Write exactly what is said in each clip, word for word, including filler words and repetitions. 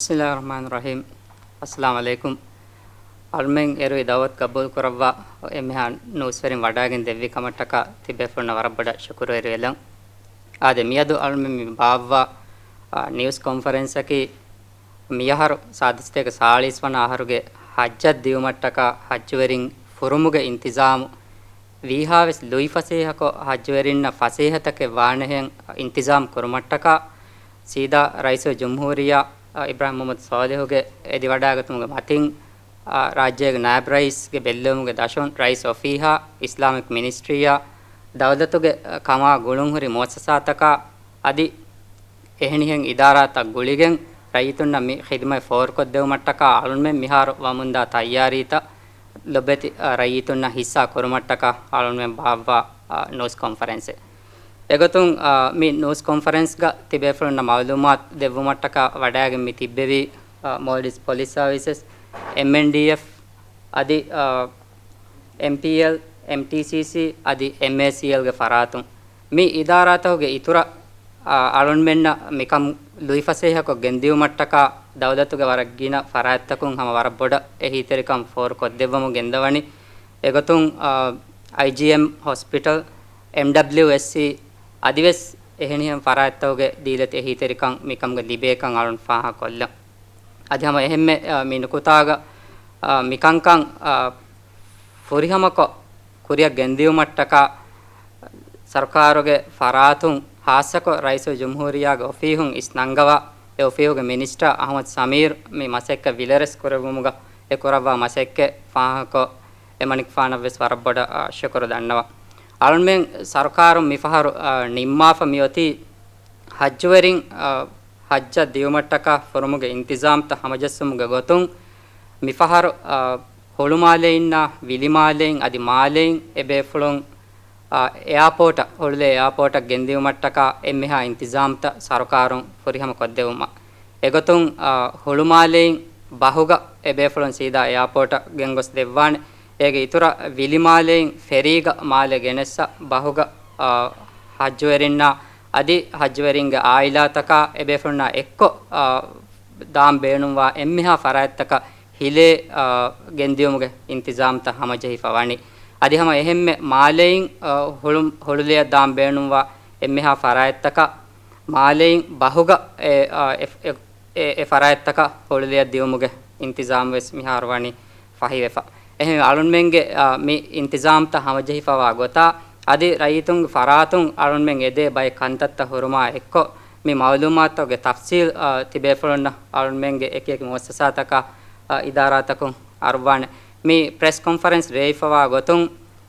ބިސްމިއްލާހި ރަޙްމާނި ރަޙީމް. އައްސަލާމު ޢަލައިކުމް. އަޅުމެން އޭރު ދަޢުވަތު ޤަބޫލު ކުރައްވާ އެންމެހާ ނޫސްވެރިން ވަޑައިގެން ދެއްވި ކަމަށްޓަކާ ތިބޭފުޅުންނަށް ވަރަށް ބޮޑަށް ޝުކުރުވެރިވެލަން. އާދެ، މިއަދު އަޅުމެން މި ބާއްވާ، އާ، ނިއުސް ކޮންފަރެންސަކީ މިއަހަރު ސާދަ ސަތޭކަ ސާޅީސް ވަނަ އަހަރުގެ ޙައްޖަށް ދިޔުމަށްޓަކާ ޙައްޖުވެރިން ފުރުމުގެ އިންތިޒާމު ވީހާވެސް ލުއިފަސޭހަކޮށް ޙައްޖުވެރިންނަށް ފަސޭހަތަކެއް ވާނެހެން އިންތިޒާމް ކުރުމަށްޓަކާ، ސީދާ ރައީސުލްޖުމްހޫރިއްޔާ އިބްރާހިމް މުޙައްމަދު ޞާލިޙުގެ އެދިވަޑައިގަތުމުގެ މަތިން، ރާއްޖޭގެ ނާއިބް ރައީސްގެ ބެއްލެވުމުގެ ދަށުން ރައީސް އޮފީހާ، އިސްލާމިކް މިނިސްޓްރީއާ، ދައުލަތުގެ ކަމާ ގުޅުންހުރި މުއައްސަސާތަކާ އަދި އެހެނިހެން އިދާރާތައް ގުޅިގެން ރައްޔިތުންނަށް މި ޚިދުމަތް ފޯރުކޮށްދެވުމަށްޓަކާ އަޅުންމެން މިހާރު ވަމުންދާ ތައްޔާރީތައް ލޮބެތި، އަ، ރައްޔިތުންނަށް ހިއްސާ ކުރުމަށްޓަކާ އަޅުންމެން ބާއްވާ، އަ، ނޫސް ކޮންފަރެންސެއް. އެގޮތުން، އަ، މި ނޫސް ކޮންފަރެންސްގަ ތިބޭފުޅުންނަށް މަޢުލޫމާތު ދެއްވުމަށްޓަކާ ވަޑައިގެން މި ތިއްބެވީ، އަ، މޯލްޑިވްސް ޕޮލިސް ސާވިސަސް، އެމްއެންޑީއެފް އަދި، އަ، އެމްޕީއެލް، އެމްޓީސީސީ އަދި އެމްއޭސީއެލްގެ ފަރާތުން. މި އިދާރާތަކުގެ އިތުރަށް، އަ، އަޅުންމެންނަށް މިކަން ލުއިފަސޭހަކޮށް ގެންދިއުމަށްޓަކާ ދައުލަތުގެ ވަރަށް ގިނަ ފަރާތްތަކުން ހަމަ ވަރަށް ބޮޑަށް އެހީތެރިކަން ފޯރުކޮށްދެއްވަމުން ގެންދަވަނީ. އެގޮތުން، އަ، އައިޖީއެމް ހޮސްޕިޓަލް، އެމްޑަބްލިއުއެސްސީ އަދިވެސް އެހެނިހެން ފަރާތްތަކުގެ ދީލަތި އެހީތެރިކަން މިކަމުގެ ލިބޭކަން އަޅުން ފާހަގަކޮށްލަން. އަދި ހަމަ އެހެންމެ، އަ، މި ނުކުތާގަ، އަ، މިކަންކަން، އަ، ފުރިހަމަކޮށް ކުރިއަށް ގެންދިއުމަށްޓަކާ ސަރުކާރުގެ ފަރާތުން ހާއްސަކޮށް ރައީސުލްޖުމްހޫރިއްޔާގެ އޮފީހުން އިސްނަންގަވާ، އެ އޮފީހުގެ މިނިސްޓަރ އަޙްމަދު ސަމީރު މި މަސައްކަތް ވިލަރެސް ކުރެއްވުމުގަ އެ ކުރައްވާ މަސައްކަތް ފާހަގަކޮށް، އެމަނިކުފާނަށްވެސް ވަރަށް ބޮޑަށް، އާ، ޝުކުރު ދަންނަވަން. އަޅުންމެން ސަރުކާރުން މިފަހަރު، އާ، ނިންމާފަ މިއޮތީ ޙައްޖުވެރިން، އާ، ޙައްޖަށް ދިޔުމަށްޓަކާ ފުރުމުގެ އިންތިޒާމްތައް ހަމަޖެއްސުމުގެ ގޮތުން މިފަހަރު، އާ، ހުޅުމާލެއިންނާ ވިލިމާލެއިން އަދި މާލެއިން އެބޭފުޅުން، އާ، އެއާޕޯޓަށް، ހުޅުލޭ އެއާޕޯޓަށް ގެންދިއުމަށްޓަކާ އެންމެހާ އިންތިޒާމްތައް ސަރުކާރުން ފުރިހަމަ ކޮށްދެވުމަށް. އެގޮތުން، އާ، ހުޅުމާލެއިން ބަހުގަ އެބޭފުޅުން ސީދާ އެއާޕޯޓަށް ގެންގޮސް ދެއްވާނެ. އޭގެ އިތުރަށް ވިލިމާލެއިން ފެރީގަ މާލެ ގެނެއްސަ ބަހުގަ، އާ، ޙައްޖުވެރިންނާ އަދި ޙައްޖުވެރިންގެ އާއިލާތަކާ އެބޭފުޅުންނާ އެއްކޮށް، އާ، ދާން ބޭނުންވާ އެންމެހާ ފަރާތްތަކަށް ހިލޭ، އާ، ގެންދިޔުމުގެ އިންތިޒާމްތައް ހަމަޖެހިފަ ވަނީ. އަދި ހަމަ އެހެންމެ މާލެއިން، އާ، ހުޅު-، ހުޅުލެއަށް ދާން ބޭނުންވާ އެންމެހާ ފަރާތްތަކަށް މާލެއިން ބަހުގަ އެ، އާ، އެ، އެ، އެ، އެ ފަރާތްތަކަށް ހުޅުލެއަށް ދިޔުމުގެ އިންތިޒާމް ވެސް މިހާރު ވަނީ ފަހިވެފަ. އެހެން އަޅުންމެންގެ، އާ، މި އިންތިޒާމްތައް ހަމަޖެހިފަވާ ގޮތާ އަދި ރައްޔިތުންގެ ފަރާތުން އަޅުންމެން އެދޭ ބައެއް ކަންތައްތައް ހުރުމާ އެއްކޮށް، މި މައުލޫމާތުގެ ތަފްސީލް، އާ، ތިބޭފުޅުންނަށް އަޅުންމެންގެ އެކިއެކި މުއައްސަސާތަކާ، އާ، އިދާރާތަކުން އަރުވާނެ. މި ޕްރެސް ކޮންފަރެންސް ރޭވިފަވާ ގޮތުން،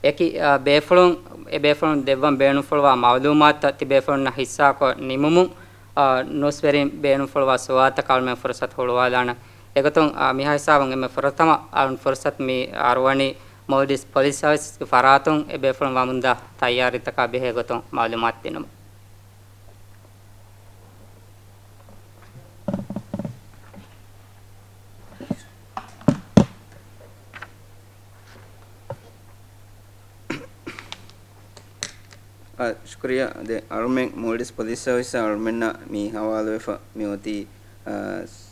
އެކި، އާ، ބޭފުޅުން، އެ ބޭފުޅުން ދެއްވަން ބޭނުންފުޅުވާ މައުލޫމާތުތައް ތިބޭފުޅުންނަށް ހިއްސާކޮށް ނިމުމުން، އާ، ނޫސްވެރިން ބޭނުންފުޅުވާ ސުވާލުތަކަށް އަޅުމެން ފުރުސަތު ހުޅުވާލާނަން. އެގޮތުން، އާ، މިހާ ހިސާބުން އެންމެ ފުރަތަމަ އަޅުން ފުރުސަތު މި އަރުވަނީ މޯލްޑިވްސް ޕޮލިސް ސާވިސްގެ ފަރާތުން އެ ބޭފުޅުން ވަމުންދާ ތައްޔާރީތަކާ ބެހޭ ގޮތުން މައުލޫމާތު ދިނުމަށް. އާ، ޝުކުރިއްޔާ. ދެ އަޅުމެން މޯލްޑިވްސް ޕޮލިސް ސާވިސް އަޅުމެންނަށް މި ހަވާލުވެފަ މި އޮތީ، އާ،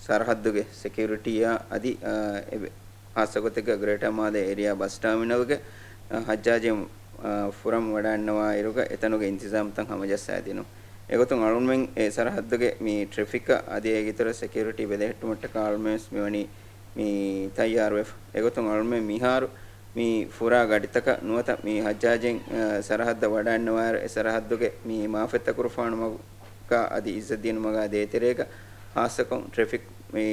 ސަރަހައްދުގެ ސެކިއުރިޓީއާ އަދި، އާ، އެ ހާއްސަ ގޮތެއްގަ ގްރޭޓާ މާލެ އޭރިއާ ބަސް ޓާމިނަލްގެ، އާ، ހައްޖާޖީން، އާ، ފުރަން ވަޑައިންނަވާ އިރުގަ އެތަނުގެ އިންތިޒާމްތައް ހަމަޖައްސާދިނުން. އެގޮތުން އަޅުންމެން އެ ސަރަހައްދުގެ މި ޓްރެފިކަށް އަދި އޭގެ އިތުރަށް ސެކިއުރިޓީ ބެލެހެއްޓުމަށްޓަކާ އަޅުމެން ވެސް މިވަނީ މި ތައްޔާރުވެފަ. އެގޮތުން އަޅުމެން މިހާރު މި ފުރާ ގަޑިތަކަށް ނުވަތަ މި ހައްޖާޖެން، އަ، ސަރަހައްދަށް ވަޑައިންނަވާއިރު، އެ ސަރަހައްދުގެ މި މާފަތްތަކުރުފާނު މަގަށް އަދި އިއްޒަތްދިނުމަގާ ދޭތެރޭގަ ހާއްސަކޮށް ޓްރެފިކް މި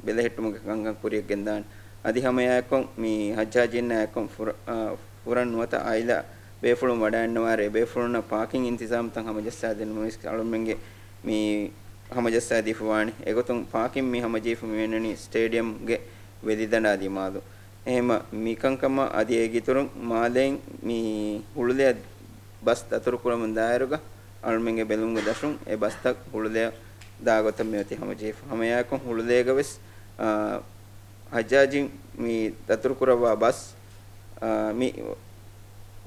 ބެލެހެއްޓުމުގެ ކަންކަން ކުރިއަށް ގެންދާނެ. އަދި ހަމައެއާއެކު މި ހައްޖާޖީންނާއެކު ފުރ-، އަ، ފުރަން ނުވަތަ އާއިލާ ބޭފުޅުން ވަޑައިންނަވާއިރު، އެ ބޭފުޅުންނަށް ޕާކިން އިންތިޒާމްތައް ހަމަޖައްސާދިނުމަށް ވެސް އަޅުމެންގެ މި ހަމަޖައްސާދީފަވާނެ. އެގޮތުން ޕާކިން މި ހަމަޖެހިފަ މިވެންނަނީ ސްޓޭޑިއަމްގެ ވެލިދަނޑާ ދިމާލު. އެހެމަ މިކަންކަމަށް އަދި އޭގެ އިތުރުން މާލެއިން މި ހުޅުލެއަށް ބަސް ދަތުރުކުރަމުން ދާއިރުގަ އަޅުމެންގެ ބެލުމުގެ ދަށުން އެ ބަސްތައް ހުޅުލެއަށް ދާ ގޮތަށް މިއޮތީ ހަމަޖެހިފަ. ހަމައެއާއެކު ހުޅުލޭގަ ވެސް، އާ، ހައްޖާޖީން މި ދަތުރުކުރައްވާ ބަސް، އާ، މި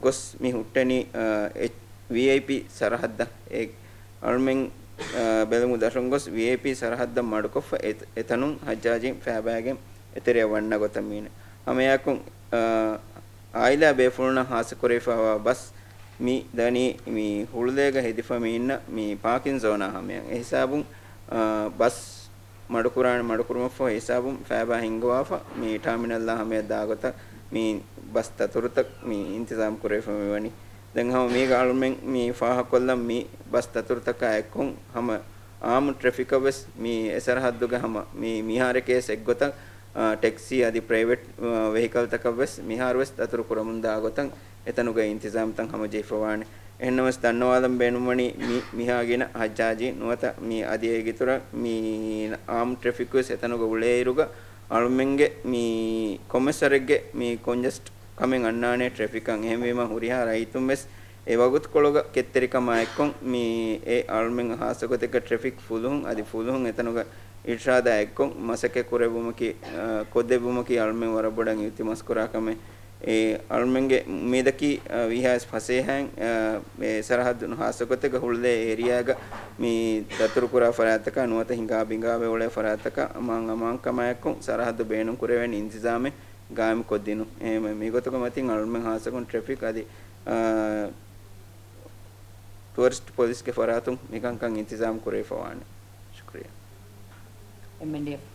ގޮސް މި ހުއްޓެނީ، އާ، އެ ވީއައިޕީ ސަރަހައްދަށް. އެ އަޅުމެން އާ، ބެލުމުގެ ދަށުން ގޮސް ވީއައިޕީ ސަރަހައްދަށް މަޑުކޮށްފަ އެތަ-، އެތަނުން ހައްޖާޖީން ފައިބާގެން އެތެރެއަށް ވަންނަ ގޮތަށް މީނަ. ހަމައެއާއެކު، އާ، އާއިލާ ބޭފުޅުންނަށް ހާއްސަކުރެވިފައިވާ ބަސް މި ދަނީ މި ހުޅުލޭގަ ހެދިފަ މި އިންނަ މި ޕާކިން ޒޯނާ ހަމަޔަށް. އެ ހިސާބުން، އާ، ބަސް މަޑުކުރާނެ މަޑުކުރުމަށްފަހު ހިސާބުން ފައިބާ ހިންގަވާފަ މި ޓާމިނަލްއާ ހަމަޔަށް ދާގޮތަށް މި ބަސް ދަތުރުތައް މި އިންތިޒާމް ކުރެވިފަ މިވަނީ. ދެން ހަމަ މީގަ އަޅުމެން މި ފާހަގަކޮށްލަން މި ބަސް ދަތުރުތަކާ އެއްކޮށް ހަމަ އާއްމު ޓްރެފިކަށް ވެސް މި އެ ސަރަހައްދުގެ ހަމަ މި މިހާރެކޭ އެއްގޮތަށް، އާ، ޓެކްސީ އަދި ޕްރައިވެޓް، އާ، ވެހިކަލްތަކަށް ވެސް މިހާރު ވެސް ދަތުރު ކުރަމުންދާ ގޮތަށް އެތަނުގައި އިންތިޒާމްތައް ހަމަޖެހިފަވާނެ. އެހެންނަމަވެސް ދަންނަވާލަން ބޭނުންވަނީ މި މިހާ ގިނަ ހައްޖާޖީ ނުވަތަ މި އަދި އޭގެ އިތުރަށް މި އާއްމު ޓްރެފިކް ވެސް އެތަނުގަ އުޅޭއިރުގަ އަޅުމެންގެ މި ކޮންމެސް ވަރެއްގެ މި ކޮންޖެސްޓް ކަމެއް އަންނާނެ ޓްރެފިކަށް. އެހެންވީމަ ހުރިހާ ރައްޔިތުން ވެސް އެ ވަގުތުކޮޅުގަ ކެތްތެރިކަމާ އެއްކޮށް މި އެ އަޅުމެން ހާއްސަ ގޮތެއްގަ ޓްރެފިކް ފުލުހުން އަދި ފުލުހުން އެތަނުގަ އިރްޝާދާ އެއްކޮށް މަސައްކަތް ކުރެއްވުމަކީ، އަ، ކޮށްދެއްވުމަކީ އަޅުމެން ވަރަށް ބޮޑަށް އިލްތިމާސް ކުރާ ކަމެއް. އެ އަޅުމެންގެ އުއްމީދަކީ، އަ، ވީހާވެސް ފަސޭހައިން، އަ، އެ ސަރަހައްދުން ހާއްސަ ގޮތެއްގަ ހުޅުލޭ އޭރިއާގަ މި ދަތުރުކުރާ ފަރާތްތަކާ ނުވަތަ ހިނގާ ބިނގާވެ އުޅޭ ފަރާތްތަކަށް އަމާން އަމާންކަމާއެކު ސަރަހައްދު ބޭނުން ކުރެވޭނެ އިންތިޒާމެއް ގާއިމް ކޮށްދިނުން. އެހެންވެ، މިގޮތުގެ މަތިން އަޅުމެން ހާއްސަކޮށް ޓްރެފިކް އަދި، އާ، ޓުއަރިސްޓް ޕޮލިސްގެ ފަރާތުން މިކަންކަން އިންތިޒާމް ކުރެވިފަވާނެ. ޝުކުރިއްޔާ. އެމްއެންޑީއެފް.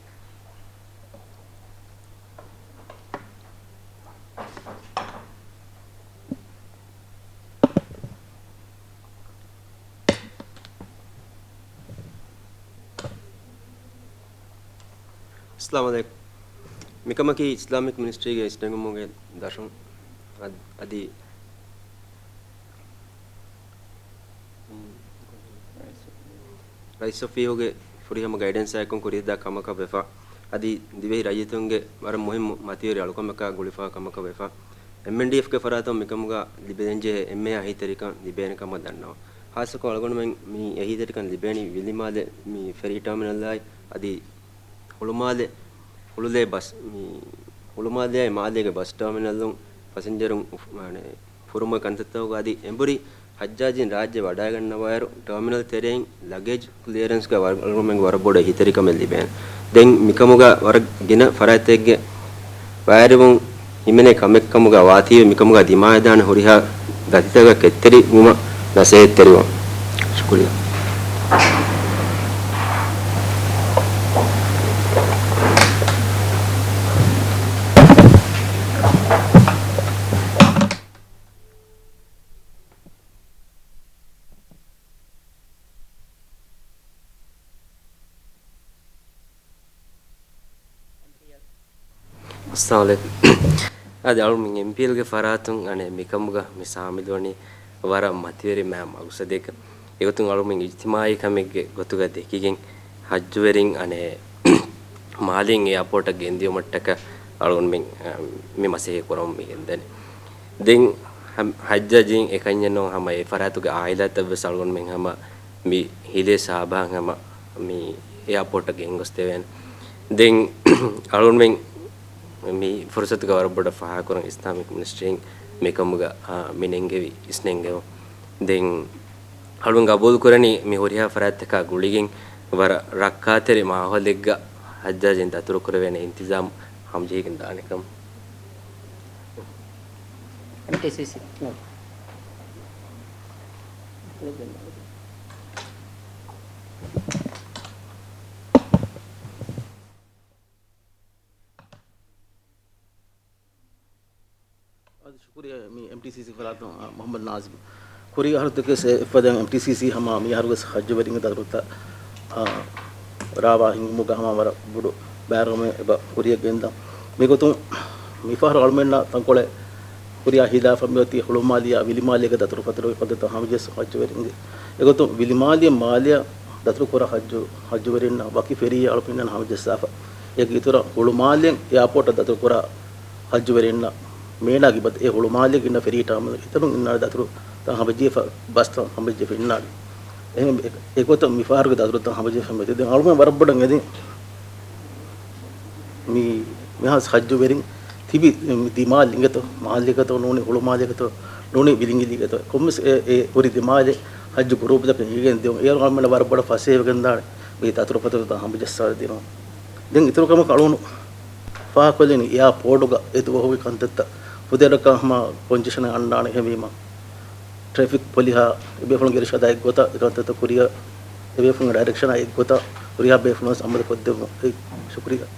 އައްސަލާމު ޢަލައިކުމް. މިކަމަކީ އިސްލާމިކް މިނިސްޓްރީގެ އިސްނެނގުމުގެ ދަށުން އަދި، އަދި ރައީސް އޮފީހުގެ ފުރިހަމަ ގައިޑެންސާއެކުން ކުރިއަށްދާ ކަމަކަށް ވެފަ، އަދި ދިވެހި ރައްޔިތުންގެ ވަރަށް މުހިއްމު މަތިވެރި އަޅުކަމަކާ ގުޅިފާ ކަމަކަށް ވެފަ، އެމްއެންޑީއެފްގެ ފަރާތުން މިކަމުގަ ލިބެންޖެހޭ އެންމެހާ އެހީތެރިކަން ލިބޭނެ ކަމަށް ދަންނަވަން. ހާއްސަކޮށް އަޅުގަނޑުމެން މި އެހީތެރިކަން ލިބޭނީ ވިލިމާލެ މި ފެރީ ޓާމިނަލްއާއި އަދި ހުޅުމާލެ، ހުޅުލޭ ބަސް، މި ހުޅުމާލެއާއި މާލޭގެ ބަސް ޓާމިނަލުން ފަސެންޖަރުން އުފް-، މާނެ، ފުރުމުގެ ކަންތައްތަކުގަ އަދި އެނބުރި ހައްޖާޖީން ރާއްޖެ ވަޑައިގަންނަވާއިރު، ޓާމިނަލް ތެރެއިން ލަގޭޖް ކްލިއަރެންސްގަ ވަރަށް، އަޅުގަނޑުމެންގެ ވަރަށް ބޮޑު އެހީތެރިކަމެއް ލިބޭނެ. ދެން މިކަމުގަ ވަރަށް ގިނަ ފަރާތްތަކެއްގެ ވައިރިވުން ހިމެނޭ ކަމެއްކަމުގަ ވާތީވެ، މިކަމުގަ ދިމާވެދާނެ ހުރިހާ ދަތިތަކަށް ކެތްތެރިވުމަށް ނަސޭހަތްތެރިވަން. ޝުކުރިއްޔާ. އައްސަލާމު ޢަލައިކުމް. އަދި އަޅުމެން އެމްޕީއެލްގެ ފަރާތުން އަނެއް މިކަމުގަ މި ސާމިލުވަނީ ވަރަށް މަތިވެރި މާ މަގުސަދެއްގަ. އެގޮތުން އަޅުމެން އިޖްތިމާޢީ ކަމެއްގެ ގޮތުގަ ދެކިގެން ހައްޖުވެރިން އަނެއް މާލެއިން އެއާޕޯޓަށް ގެންދިޔުމަށްޓަކަ އަޅުގަނޑުމެން، އަ، މި މަސައްކަތް ކުރަމުން މި ގެންދަނީ. ދެން ހަ-، ހައްޖާޖީން އެކަންޏެއް ނޫން ހަމަ އެ ފަރާތުގެ އާއިލާތައްވެސް އަޅުގަނޑުމެން ހަމަ މި ހިލޭ ސާބަހަށް ހަމަ މި އެއާޕޯޓަށް ގެންގޮސްދެވޭނެ. ދެން އަޅުގަނޑުމެން މި ފުރުސަތުގަ ވަރަށް ބޮޑަށް ފާހަގަކުރަން އިސްލާމިކް މިނިސްޓްރީން މިކަމުގަ، އާ، މި ނެންގެވި އިސްނެންގެވުން. ދެން އަޅުން ގަބޫލުކުރަނީ މި ހުރިހާ ފަރާތްތަކާ ގުޅިގެން ވަރަށް ރައްކާތެރި މާހައުލެއްގަ ހައްޖާޖީން ދަތުރުކުރެވޭނެ އިންތިޒާމް ހަމަޖެހިގެން ދާނެ ކަމަށް. އެމްޓީސީސީ. އަދި ޝުކުރިއްޔާ މި އެމްޓީސީސީ ފަރާތުން، އާ، މުޙައްމަދު ނާޒިމް. ކުރީ އަހަރުތަކެއް އެއްފަދައިން އެމްޓީސީސީ ހަމަ މި އަހަރުވެސް ހައްޖުވެރިންގެ ދަތުރުތައް، އާ، ރާވާ ހިންގުމުގަ ހަމަ ވަރަށް ބޮޑު ބައިވެރިކަމެއް އެބަ ކުރިއަށް ގެންދަން. މިގޮތުން މިފަހަރު އަޅުމެންނަށް ތަންކޮޅެއް ކުރިއަށް ހިލާފަށް މިއޮތީ ހުޅުމާލިއާ ވިލިމާލޭގެ ދަތުރުފަތުރުގެ ފަދަތައް ހަމަޖެހި ހައްޖުވެރިންގެ. އެގޮތުން ވިލިމާލިއަށް މާލެއަށް ދަތުރުކުރާ ހައްޖު، ހައްޖުވެރިންނަށް ވަކި ފެރީއެއް އަޅުމެންނަށް ހަމަޖެއްސާފަ. އޭގެ އިތުރަށް ހުޅުމާލެއަށް އެއާޕޯޓަށް ދަތުރުކުރާ ހައްޖުވެރިންނަށް މޭނާގެ އެބަ އެ ހުޅުމާލޭގަ އިންނަ ފެރީ ޓާމިނަލް އެތަނުން އިންނާނެ ދަތުރުތައް ހަމަޖެހިފަ، ބަސްތައް ހަމަޖެހިފަ އިންނާނެ. އެހެން އެ-، އެގޮތަށް މިފަހަރުގެ ދަތުރުތައް ހަމަޖެހިފަ މިއޮތީ. ދެން އަޅުމެން ވަރަށް ބޮޑަށް އެދެން މި މިހާސް ހައްޖުވެރިން ތިބި ދިމާލް އިނގޭތޯ، މާލޭގަތޯ ނޫނީ ހުޅުމާލޭގަތޯ ނޫނީ ވިލިނގިލީގަތޯ ކޮންމެސް އެ، އެ ހުރި ދިމާލެއް ހައްޖު ގްރޫޕްތަކަށް އެނގިގެން ދިޔުން. އޭރު އަޅުމެންނަށް ވަރަށް ބޮޑަށް ފަސޭހަވެގެންދާނެ މި ދަތުރުފަތުރުތައް ހަމަޖައްސާދިނުން. ދެން އިތުރު ކަމަކަށް އަޅުގަނޑު ފާހަގަކޮށްލީނީ އެއާޕޯޓުގަ އެ ދުވަހުގެ ކަންތައްތައް ފުދޭވަރަކަށް ހަމަ ކޮންޖެޝަނެއް އަންނާނެ. އެހެންވީމަ ޓްރެފިކް ޕޮލިހާ އެބޭފުޅުންގެ އިރުޝާދާ އެއްގޮތަށް އެކަންތައްތައް ކުރިއަށް އެބޭފުޅުންގެ ޑައިރެކްޝަނާ އެއްގޮތަށް ހުރިހާ ބޭފުޅުން ވެސް އަމަލު ކޮށްދެއްވުން. އެ، ޝުކުރިއްޔާ.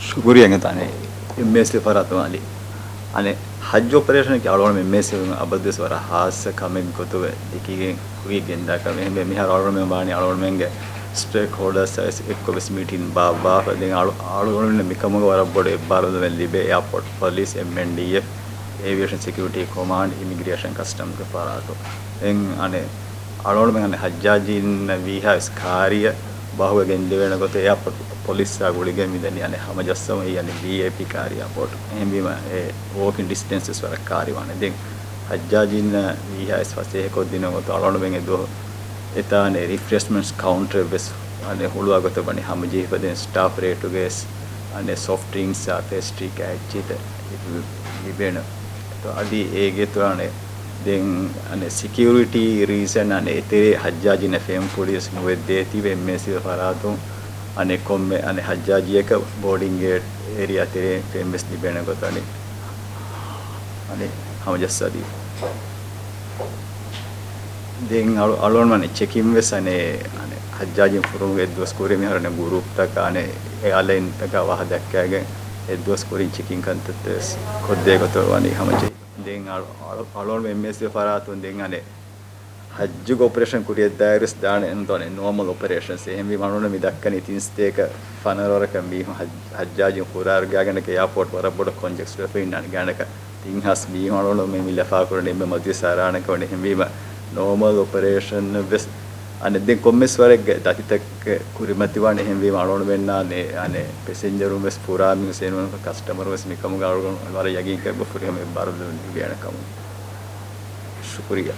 ޝުކުރިއްޔާ އިނގޭތޯ އަނެއް އެމްއޭސީ ފަރާތުން އަލި. އަނެއް ހައްޖު އޮޕަރޭޝަނަކީ އަޅުގަނޑު އެމްއޭސީ އަބަދުވެސް ވަރަށް ހާއްސަ ކަމެއް ގޮތުގަ ދެކިގެން ކުރިއަށް ގެންދާ ކަމެއް. އެހެންވެ މިހާރު އަޅުގަނޑުމެން ވާނީ އަޅުގަނޑުމެންގެ ސްޓޭކް ހޯލްޑާސް އެއްކޮށް ވެސް މީޓިން ބާއްވާފަ. ދެން އަޅު-، އަޅުގަނޑުމެން މިކަމުގަ ވަރަށް ބޮޑު އެއްބާރުލުމެއް ލިބޭ އެއާޕޯޓް ޕޮލިސް، އެމްއެންޑީއެފް، އޭވިއޭޝަން ސެކިއުރިޓީ ކޮމާންޑް، އިމިގްރޭޝަން ކަސްޓަމްގެ ފަރާތުން. ދެން އަނެއް އަޅުގަނޑުމެން އަނެއް ހައްޖާޖީންނަށް ވީހާވެސް ކާރިއަށް ބަހުގަ ގެންދެވޭނެ ގޮތަށް އެއާޕޯޓް ޕޮލިސްއާ ގުޅިގެން މިދަނީ އަނެއް ހަމަޖައްސަމުން އެއީ އަނެއް ވީއައިޕީ ކާރި އެއާޕޯޓް. އެހެންވީމަ އެ ވޯކިން ޑިސްޓެންސް ވެސް ވަރަށް ކާރިވާނެ. ދެން ހައްޖާޖީންނަށް ވީހާވެސް ފަސޭހަކޮށްދިނުން ގޮތަށް އަޅުގަނޑުމެން އެ ދުވަހު އެތާނެ ރިފްރެޝްމަންޓްސް ކައުންޓަރެއް ވެސް އަނެއް ހުޅުވާ ގޮތަށް ވަނީ ހަމަޖެހިފަ. ދެން ސްޓާފް ރޭޓުގައި ވެސް އަނެއް ސޮފްޓް ޑްރިންކްސްއާ ޕޭސްޓްރީ ކާއެއްޗިތައް ލިބޭނެ. އަދި އޭގެ އިތުރަށް އަނެއް ދެން އަނެއް ސެކިއުރިޓީ ރީޒަން އަނެއް އެތެރޭ ހައްޖާޖީންނަށް ފެންފުޅިވެސް ނުވެއްދޭތީވެ އެމްއޭސީ ފަރާތުން އަނެއް ކޮންމެ އަނެއް ހައްޖާޖީއަކަށް ބޯޑިން ގޭޓް އެރިއާ ތެރެއިން ފެންވެސް ލިބޭނެ ގޮތަށް އަނެއް އަނެއް ހަމަޖައްސާދީ. ދެން އަޅު-، އަޅުގަނޑު އަނެއް ޗެކިން ވެސް އަނެއް، އަނެއް ހައްޖާޖީން ފުރުމުގެ އެއްދުވަސް ކުރިން މިހާރު އަނެއް ގުރޫޕްތަކާ އަނެއް އެއާލައިންތަކާ ވާހަކަ ދައްކާގެން އެއްދުވަސް ކުރިން ޗެކިން ކަންތައްތައް ވެސް ކޮށްދޭ ގޮތަށް ވަނީ ހަމަޖެހި. ދެން އަޅު-، އަޅު-، އަޅުގަނޑު އެމްއޭސީ ފަރާތުން ދެން އަނެއް ހައްޖުގެ އޮޕަރޭޝަން ކުރިއަށްދާއިރުވެސް ދާނެ އެންދޯނެ ނޯމަލް އޮޕަރޭޝަންސް. އެހެންވީމަ އަޅުގަނޑު މި ދައްކަނީ ތިން ސަތޭކަ ފަނަރަ ވަރަކަށް މީހުން ހައް-، ހައްޖާޖީން ފުރާއިރު ގާތްގަނޑަކަށް އެއާޕޯޓް ވަރަށް ބޮޑަށް ކޮންޖެސްޓްވެފަ އިންނާނެ. ގާތްގަނޑަކަށް ތިން ހާސް މީހުން އަޅުގަނޑު މި، މި ލަފާކުރަނީ އެންމެ މަޖިލިސް އަރާނެ ކަމަށް. އެހެންވީމަ ނޯމަލް އޮޕަރޭޝަން ވެސް އަނެއް ދެން ކޮންމެސް ވަރެއްގެ ދަތިތައް ކުރިމަތިވާނެ. އެހެންވީމަ އަޅުގަނޑުމެންނާ އަނެއް ޕެސެންޖަރުން ވެސް ފުރާ މީހުން ސޭނުން ކަސްޓަމަރު ވެސް މިކަމުގަ އަޅުގަނޑު ވަރަށް ޔަގީންކަން ފުރިހަމަ އެއްބާރުލުމެއް ލިބޭނެ ކަމުން. ޝުކުރިއްޔާ.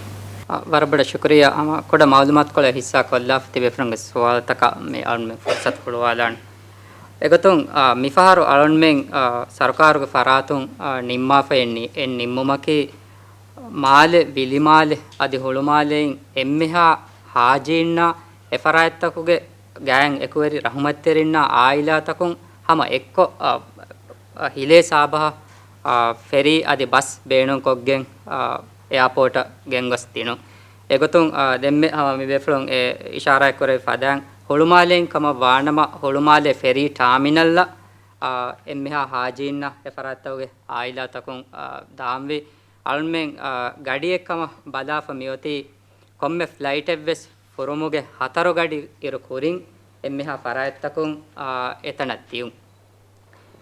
އަ، ވަރަށް ބޮޑަށް ޝުކުރިއްޔާ. ހަމަ ކުޑަ މައުލޫމާތުކޮޅެއް ހިއްސާ ކޮށްލާފަ ތިބޭފުޅުންގެ ސުވާލުތަކަށް މި އަޅުގަނޑުމެން ފުރުސަތު ހުޅުވާލާނެ. އެގޮތުން، އާ، މިފަހަރު އަޅުންމެން، އާ، ސަރުކާރުގެ ފަރާތުން، އާ، ނިންމާފައި އެއް ނި-، އެއް ނިންމުމަކީ، މާލެ، ވިލިމާލެ އަދި ހުޅުމާލެއިން އެންމެހާ ހާޖީންނާ އެފަރާތްތަކުގެ ގާތް އެކުވެރި ރަހުމަތްތެރިންނާ އާއިލާތަކުން ހަމަ އެއްކޮށް، އާ، އާ، ހިލޭ ސާބަހަށް، އާ، ފެރީ އަދި ބަސް ބޭނުންކޮށްގެން، އާ، އެއާޕޯޓަށް ގެންގޮސް ދިނުން. އެގޮތުން، އާ، ދެންމެ ހަމަ މިބޭފުޅުން އެ އިޝާރާތްކުރެއްވި ފަދައިން ހުޅުމާލެއިން ކަމަށް ވާނަމަ، ހުޅުމާލެ ފެރީ ޓާމިނަލްއަށް، އާ، އެންމެހާ ހާޖީންނަށް އެފަރާތްތަކުގެ އާއިލާތަކުން، އާ، ދާންވީ. އަޅުމެން، އާ، ގަޑިއެއްކަމަށް ބަލާފަ މިއޮތީ ކޮންމެ ފްލައިޓެއްވެސް ފުރުމުގެ ހަތަރު ގަޑި އިރު ކުރިން އެންމެހާ ފަރާތްތަކުން، އާ، އެތަނަށް ދިޔުން.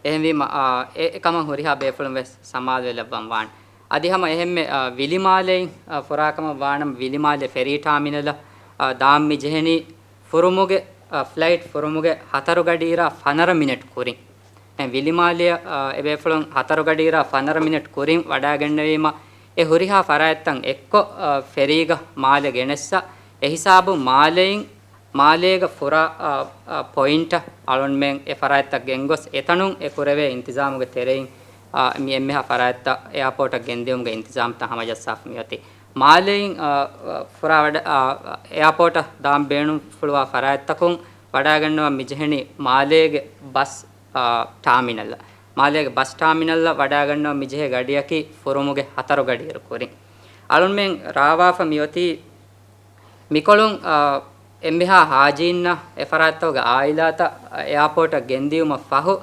އެހެންވީމަ، އާ، އެ، އެކަމަށް ހުރިހާ ބޭފުޅުން ވެސް ސަމާލުވެލައްވަން ވާނެ. އަދި ހަމަ އެހެންމެ، އާ، ވިލިމާލެއިން، އާ، ފުރާކަމަށް ވާނަމަ، ވިލިމާލެ ފެރީ ޓާމިނަލަށް، އާ، ދާން މި ޖެހެނީ ފުރުމުގެ، އާ، ފްލައިޓް ފުރުމުގެ ހަތަރު ގަޑިއިރާ ފަނަރަ މިނެޓް ކުރިން. އެ ވިލިމާލެއަށް، އާ، އެބޭފުޅުން ހަތަރު ގަޑިއިރާ ފަނަރަ މިނެޓް ކުރިން ވަޑައިގެންނެވީމަ، އެ ހުރިހާ ފަރާތްތައް އެއްކޮށް، އާ، ފެރީގަ މާލެ ގެނެއްސަ، އެހިސާބުން މާލެއިން މާލޭގަ ފުރާ، އާ، އާ، ޕޮއިންޓަށް އަޅުންމެން އެ ފަރާތްތައް ގެންގޮސް، އެތަނުން އެ ކުރެވޭ އިންތިޒާމުގެ ތެރެއިން، އާ، މި އެންމެހާ ފަރާތްތައް އެއާޕޯޓަށް ގެންދިއުމުގެ އިންތިޒާމްތައް ހަމަޖައްސާފަ މިއޮތީ. މާލޭއިން، އާ، އާ، ފުރާ ވަޑަ-، އާ، އެއާޕޯޓަށް ދާން ބޭނުންފުޅުވާ ފަރާތްތަކުން ވަޑައިގަންނަވަން މިޖެހެނީ މާލޭގެ ބަސް، އާ، ޓާމިނަލްއަށް. މާލޭގެ ބަސް ޓާމިނަލްއަށް ވަޑައިގަންނަވަން މިޖެހޭ ގަޑިއަކީ ފުރުމުގެ ހަތަރު ގަޑިއިރު ކުރިން. އަޅުންމެން ރާވާފަ މިއޮތީ މިކޮޅުން، އާ، އެންމެހާ ހާޖީންނަށް އެފަރާތްތަކުގެ އާއިލާތައް އެއާޕޯޓަށް ގެންދިއުމަށް ފަހު،